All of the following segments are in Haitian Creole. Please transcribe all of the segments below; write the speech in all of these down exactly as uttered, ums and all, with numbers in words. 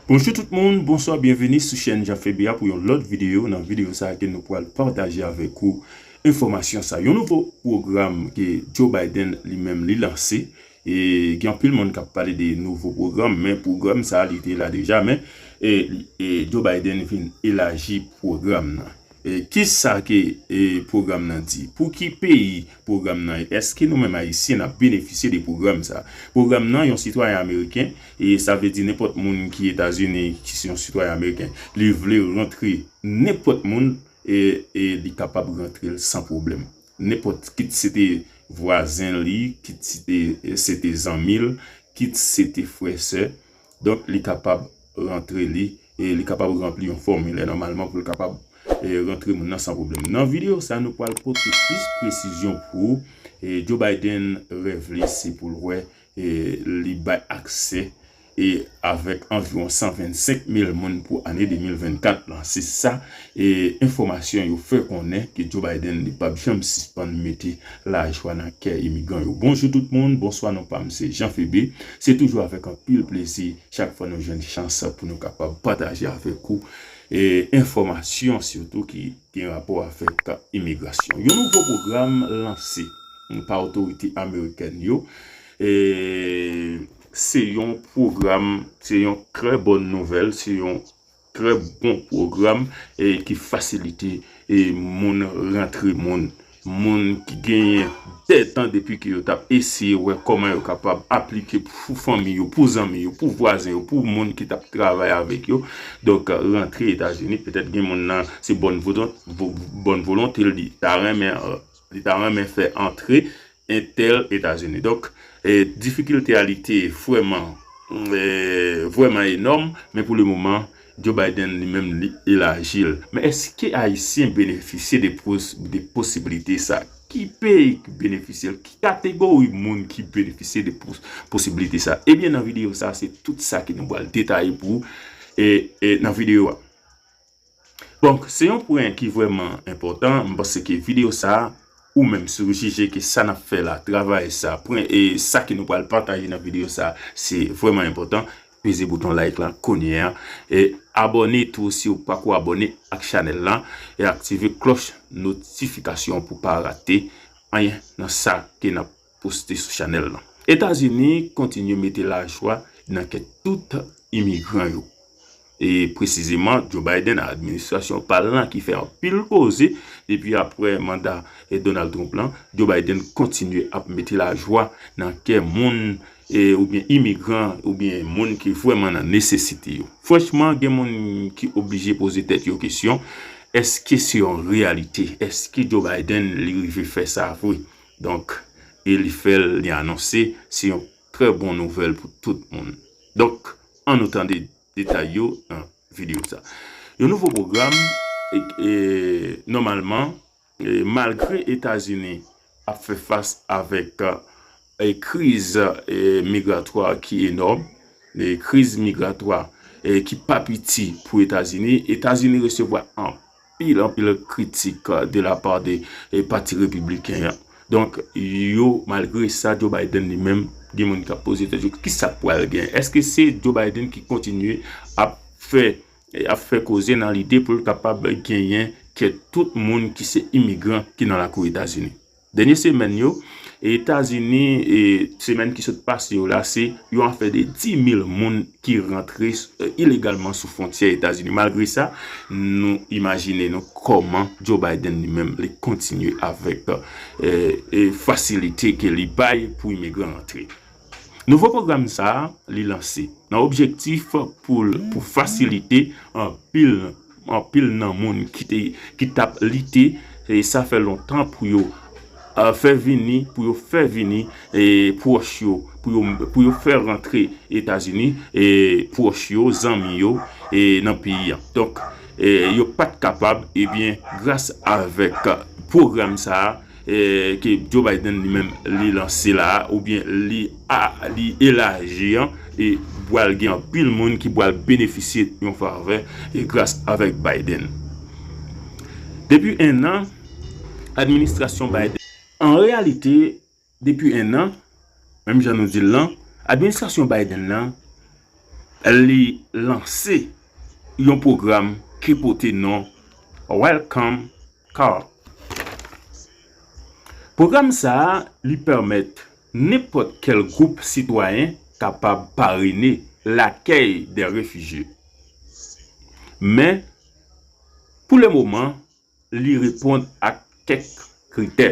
Bonjou tout moun, bonswa, byenveni sou chèn Jean Febe a pou yon lòt videyo. Nan videyo sa a ke nou pral pataje avèk ou enfòmasyon sa. Yon nouvo pwogram ke Joe Biden li menm li lanse. E gen anpil moun k ap pale de nouvo pwogram, men pwogram sa a li te la deja, men e, e Joe Biden vin elaji pwogram nan. E kisa ke e, pwogram nan di? Pou ki peyi pwogram nan ye? Èske nou menm Ayisyen n ap benefisye de pwogram sa? Pwogram nan, yon sitwayen ameriken, e sa vle di nenpòt moun ki Etazini, ki se yon sitwayen ameriken, li vle rantre nenpòt moun, e, e li kapab rantre l san pwoblèm. Nenpòt, kit se te vwazen li, kit se te, se te zanmi l, kit se te frè sè, donk li kapab rantre li, e li kapab ranpli yon fòmilè nòmalman pou l kapab e, rantre moun nan san pwoblèm. Nan videyo sa, nou pral pote plis presizyon pou ou. E, Joe Biden rèv li se pou l wè e, li bay aksè e avèk anviwon san vennsenk mil moun pou ane de mil vennkat lan. Se sa e enfòmasyon yo fè konnen ke Joe Biden li p ap janm sispann mete lajwa nan kè imigran yo. Bonjou tout moun, bonswa, non pa m se Jean Febe. Se toujou avèk anpil plezi chak fwa nou jwenn chans pou nou kapab pataje avèk ou e enfòmasyon sitou ki gen rapò avèk imigrasyon. Yon nouvo pwogram lanse pa otorite amerikèn yo. E se yon pwogram, se yon trè bòn nouvèl, se yon trè bon pwogram e ki fasilite e moun rantre, moun moun ki genyen dètan depi ke yo t ap eseye wè kòman yo kapab aplike pou fanmi yo, pou zanmi yo, pou vwazen yo, pou moun ki t ap travay avèk yo. Donk, rantre Etazini, petèt gen moun nan se bòn volon-, vo-, bòn volonte li ta renmen, e, li ta renmen fè antre entèl Etazini. Donk, e, difikilte a li te vrèman, e, vrèman enòm, men pou le moman, Joe Biden li menm li elaji l. Men èske Ayisyen benefisye de pos-, de posibilite sa? Ki peyi ki benefisye l? Ki kategori moun ki benefisye de pos-, posibilite sa? Ebyen, nan videyo sa, se tout sa ke nou pral detaye pou ou e, e nan videyo a. Donk, se yon pwen ki vrèman enpòtan. M panse ke videyo sa, ou menm si w jije ke sa n ap fè la, travay sa, pwen e sa ke nou pral pataje nan videyo sa, se vrèman enpòtan, peze bouton like lan kounye a. E abòne tou si w pako abòne ak chanèl lan. E aktive klòch notifikasyon pou w pa rate anyen nan sa ke n ap poste sou chanèl lan. Etazini kontinye mete lajwa nan kè tout imigran yo. E presizeman, Joe Biden ak administrasyon pa l lan ki fè anpil koze depi aprè manda e Donald Trump lan. Joe Biden kontinye ap mete lajwa nan kè moun e, oubyen imigran, oubyen moun ki vrèman nan nesesite yo. Franchman, gen moun ki oblije poze tèt yo kesyon, èske se yon reyalite? Èske Joe Biden li rive fè sa vre? Donk, e li fè l, li anonse, se yon trè bon nouvèl pou tout moun. Donk, ann nou tande detay yo nan videyo sa. Yon nouvo pwogram, e, e, nòmalman, e, malgre Etazini ap fè fas avèk, e, kriz, e, migratwa ki enòm, e, kriz migratwa, e, ki pa piti pou Etazini, Etazini resevwa anpil, anpil kritik, e, de la pa de, e, Pati Repibliken an. Donk, yo, malgre sa, Joe Biden li menm, gen moun k ap poze tèt yo, kisa k pral gen? Èske se Joe Biden ki kontinye ap fè, ap fè koze nan lide pou l kapab genyen kè tout moun ki se imigran ki nan lakou Etazini? Dènye semèn yo, Etazini, e, semèn ki sot pase yo la, se yon afè de dis mil moun ki rantre, e, ilegalman sou fwontyè Etazini. Malgre sa, nou imajine nou kòman Joe Biden li menm li kontinye avèk, e, e, fasilite ke li bay pou imigran rantre. Nouvo pwogram sa a, li lanse nan objektif pou l, pou fasilite anpil, anpil nan moun ki te, ki t ap lite, e sa fè lontan, pou yo, e, fè vini, pou yo fè vini, e, pwòch yo, pou yo, pou yo fè rantre Etazini, e, pwòch yo, zanmi yo, e, nan peyi a. Donk, e, yo pa t kapab, ebyen, gras avèk pwogram sa a, e, ke Joe Biden li menm li lanse la a, oubyen li a, li elaji an, e pral gen anpil moun ki pral benefisye yon favè, e gras avèk Biden. Depi en an, administrasyon Biden, an reyalite, depi en an, menm jan nou di l lan, administrasyon Biden nan li lanse yon pwogram ki pote non Welcome Call. Pwogram sa a, li pèmèt nenpòt kèl gwoup sitwayen kapab parene l'accueil des réfugiés. Men, pou le moman, li reponn ak kèk kritè.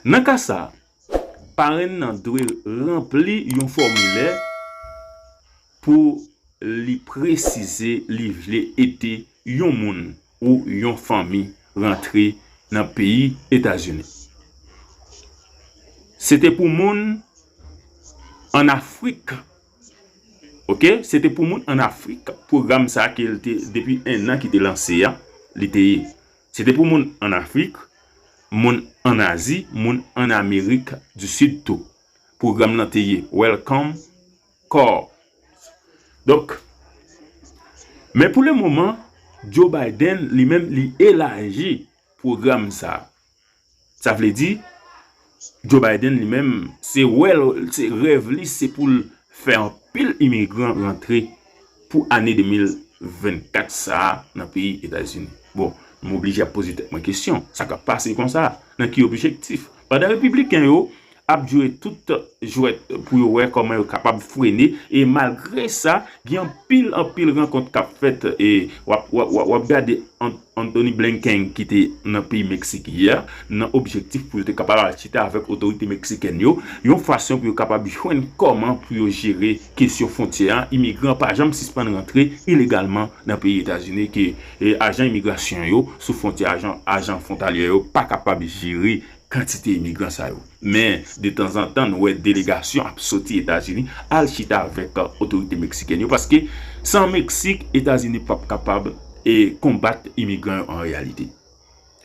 Nan ka sa, parenn nan dwe ranpli yon fòmilè pou li presize li vle ede yon moun ou yon fanmi rantre nan peyi Etazini. Se te pou moun ann Afrik. Oke, se te pou moun ann Afrik. Pwogram sa a ke l te, depi en an ki te lanse a, li te ye. Se te pou moun ann Afrik, moun ann Azi, moun ann Amerik di Sid tou. Pwogram nan te ye Welcome Call. Donk, men pou le moman, Joe Biden li menm li elaji pwogram sa a. Sa vle di, Joe Biden li menm, se wè l, se rèv li, se pou l fè anpil imigran rantre pou ane de mil vennkat sa a nan peyi Etazini. Bon, m oblije ap poze tèt mwen kesyon, sa k ap pase konsa? Nan ki objektif? Pandan repibliken yo ap jwe tout jwèt pou yo wè kòman yo kapab frene, e malgre sa, gen anpil, anpil rankont k ap fèt, e w ap, w ap, w ap, w ap gade ant Antony Blinken ki te nan peyi Meksik yè, nan objektif pou yo te kapab al chita avèk otorite meksikèn yo, yon fason pou yo kapab jwenn kòman pou yo jere kesyon fwontyè a. Imigran pa janm sispann rantre ilegalman nan peyi Etazini, ke, e, ajan imigrasyon yo sou fwontyè, ajan, ajan fwontalyè yo pa kapab jere kantite imigran sa yo. Men, detanzantan, nou wè delegasyon ap soti Etazini al chita avèk, e, otorite meksikèn yo, paske san Meksik, Etazini p ap kapab, e, konbat imigran yo an reyalite.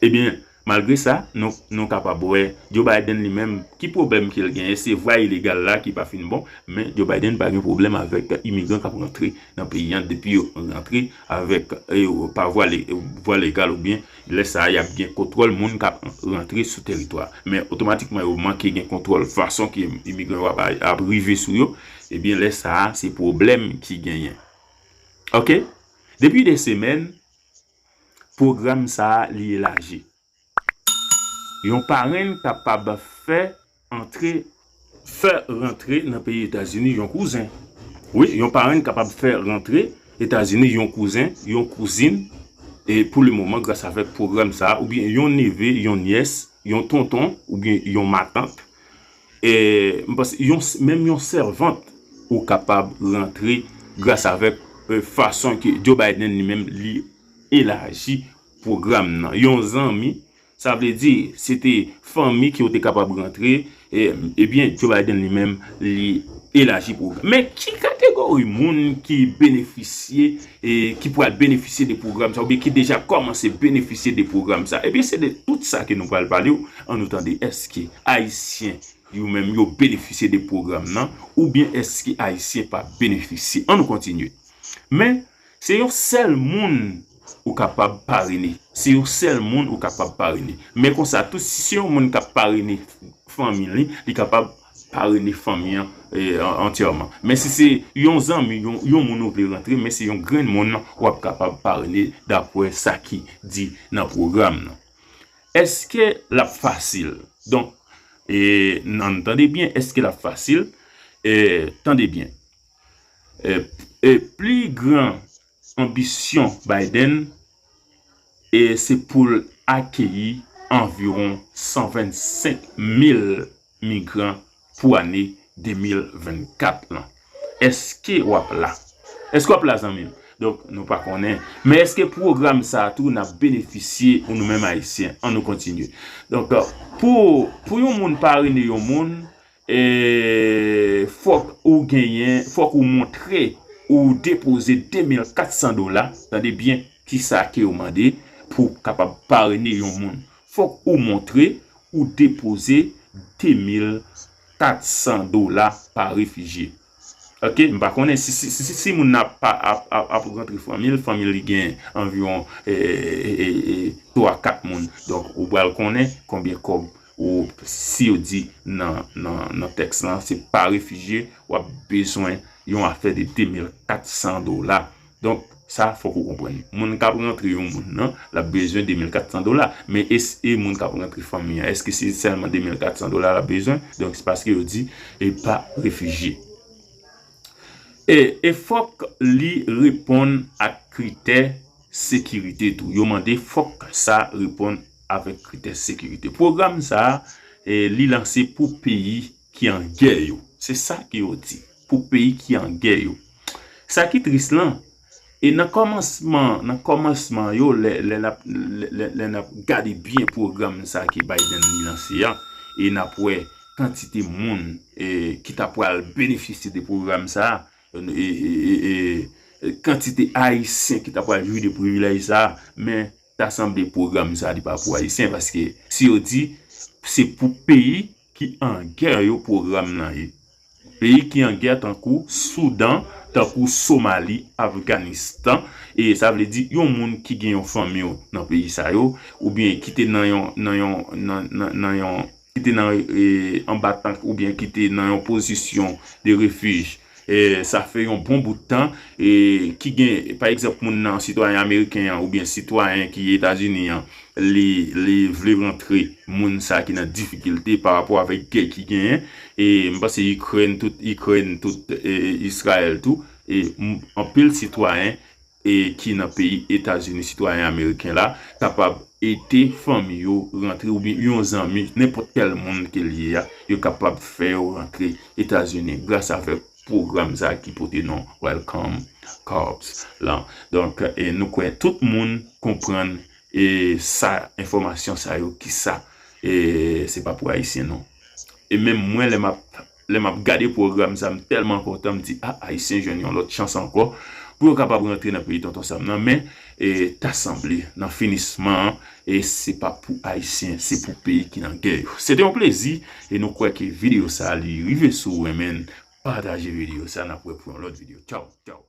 Ebyen, malgre sa, nou, nou kapab wè Joe Biden li menm, ki pwoblèm ke l genyen, se vwa ilegal la ki pa fin bon, men Joe Biden pa gen pwoblèm avèk imigran k ap rantre nan peyi a depi yo rantre avèk, e, pa vwa le-, vwa legal oubyen lè sa a, y ap gen kontwòl moun k ap rantre sou teritwa. Men otomatikman, yo manke gen kontwòl fason ke imigran yo ap, ap rive sou yo. Ebyen, lè sa a, se pwoblèm ki genyen. Oke? Depi de semèn, pwogram sa a, li elaji. Yon parenn kapab fè antre, fè rantre nan peyi Etazini yon kouzen. Wi, yon parenn kapab fè rantre Etazini yon kouzen, yon kouzin, e pou le moman, gras avèk pwogram sa a, oubyen yon neve, yon nyès, yon tonton, oubyen yon matant, e m panse, yon, menm yon sèvant, ou kapab rantre gras avèk, e, fason ke Joe Biden li menm li elaji pwogram nan. Yon zanmi, sa vle di, se te fanmi ki yo te kapab rantre, e, ebyen, Joe Biden li menm, li elaji pwogram. Men ki kategori moun ki benefisye, e, ki pral benefisye de pwogram sa, oubyen ki deja kòmanse benefisye de pwogram sa? Ebyen, se de tout sa ke nou pral pale w, ann nou tande, èske Ayisyen yo menm yo benefisye de pwogram nan, oubyen èske Ayisyen pa benefisye? Ann nou kontinye. Men, se yon sèl moun ou kapab parene. Se yon sèl moun ou kapab parene. Men konsa tou, si se yon moun k ap parene fanmi li, li kapab parene fanmi an, e, an-, antyèman. Men si se yon zanmi, yon, yon moun ou vle rantre, men se yon grenn moun w ap kapab parene dapre sa ki di nan pwogram nan. Èske l ap fasil? Donk, e, n-, ann tande byen, èske l ap fasil? E, tande byen. E, e, pli gran anbisyon Biden, e, se pou l akeyi anviwon san vennsenk mil migran pou ane de mil vennkat lan. Èske w ap la? Èske w ap la, zanmi m? Donk, nou pa konnen. Men èske pwogram sa a tou n ap benefisye ou nou menm Ayisyen? Ann nou kontinye. Donk, pou, pou yon moun parene yon moun, e, fòk ou genyen, fòk ou montre ou depoze de mil kat san dola. Tande byen kisa ke yo mande pou kapab parene yon moun. Fòk ou montre ou depoze de mil kat san dola pa refijye. Oke, m pa konnen si, si, si, si, si moun nan ap, ap, ap, ap rantre fanmi l, fanmi l li gen anviwon, e, e, e, e, twa, kat moun. Donk, ou pral konnen konbyen kòb ou, si yo di nan, nan, nan tèks lan, se pa refijye, w ap bezwen yon afè de de mil kat san dola. Donk, sa fòk ou konprann. Moun k ap rantre yon moun nan, l ap bezwen de mil kat san dola. Men e, e moun k ap rantre fanmi an, èske se sèlman de mil kat san dola l ap bezwen? Donk, se paske yo di, e pa refijye. E, e fòk li reponn ak kritè sekirite tou. Yo mande fòk sa reponn avèk kritè sekirite. Pwogram sa a, e, li lanse pou peyi ki an gè yo. Se sa ke yo di. Pou peyi ki an gè yo. Sa ki tris lan, e nan kòmansman, nan kòmansman yo, lè, lè n ap, lè, lè, lè n ap gade byen pwogram sa ke Biden li lanse a, e n ap wè kantite moun, e, ki ta pral benefisye de pwogram sa a, e, e, e, e, e, kantite Ayisyen ki ta pral jwi de privilèj sa a, men ta sanble pwogram sa a li pa pou Ayisyen, paske si yo di se pou peyi ki an gè yo pwogram lan ye. Peyi ki an gè tankou Soudan, tankou Somali, Afganistan, e sa vle di yon moun ki gen yon fanmi nan peyi sa yo, oubyen ki te nan yon, nan yon, nan, nan, nan yon, ki te nan, e, anba tank oubyen ki te nan yon pozisyon de refij, e, sa fè yon bon bout tan, e, ki gen, pa egzanp, moun nan sitwayen ameriken an oubyen sitwayen ki Etazini an, li, li vle rantre moun sa ki nan difikilte pa rapò avèk gè ki genyen. E m panse Ikrèn, tout Ikrèn, tout, e, Izrayèl tou, e m- anpil sitwayen, e ki nan peyi Etazini, sitwayen ameriken la, kapab ede fanmi yo rantre oubyen yon zanmi, nenpòt kèl moun ke l ye a, yo kapab fè yo rantre Etazini gras avèk pwogram sa ki pote non Welcome Corps lan. Donk, e nou kwè tout moun konprann, e sa, enfòmasyon sa yo, ki sa, e se pa pou Ayisyen non. E menm mwen, lè m ap, lè m ap gade pwogram sa, m tèlman kontan, m di, a, Ayisyen jwenn yon lòt chans ankò pou yo kapab rantre nan peyi Tonton Sam nan. Men, e ta sanble, nan finisman an, e se pa pou Ayisyen, se pou peyi ki nan gè yo. Se te yon plezi, e nou kwè ke videyo sa a, li rive sou ou, renmen, pataje videyo sa a, n ap wè pou yon lòt videyo. Tchaw, tchaw.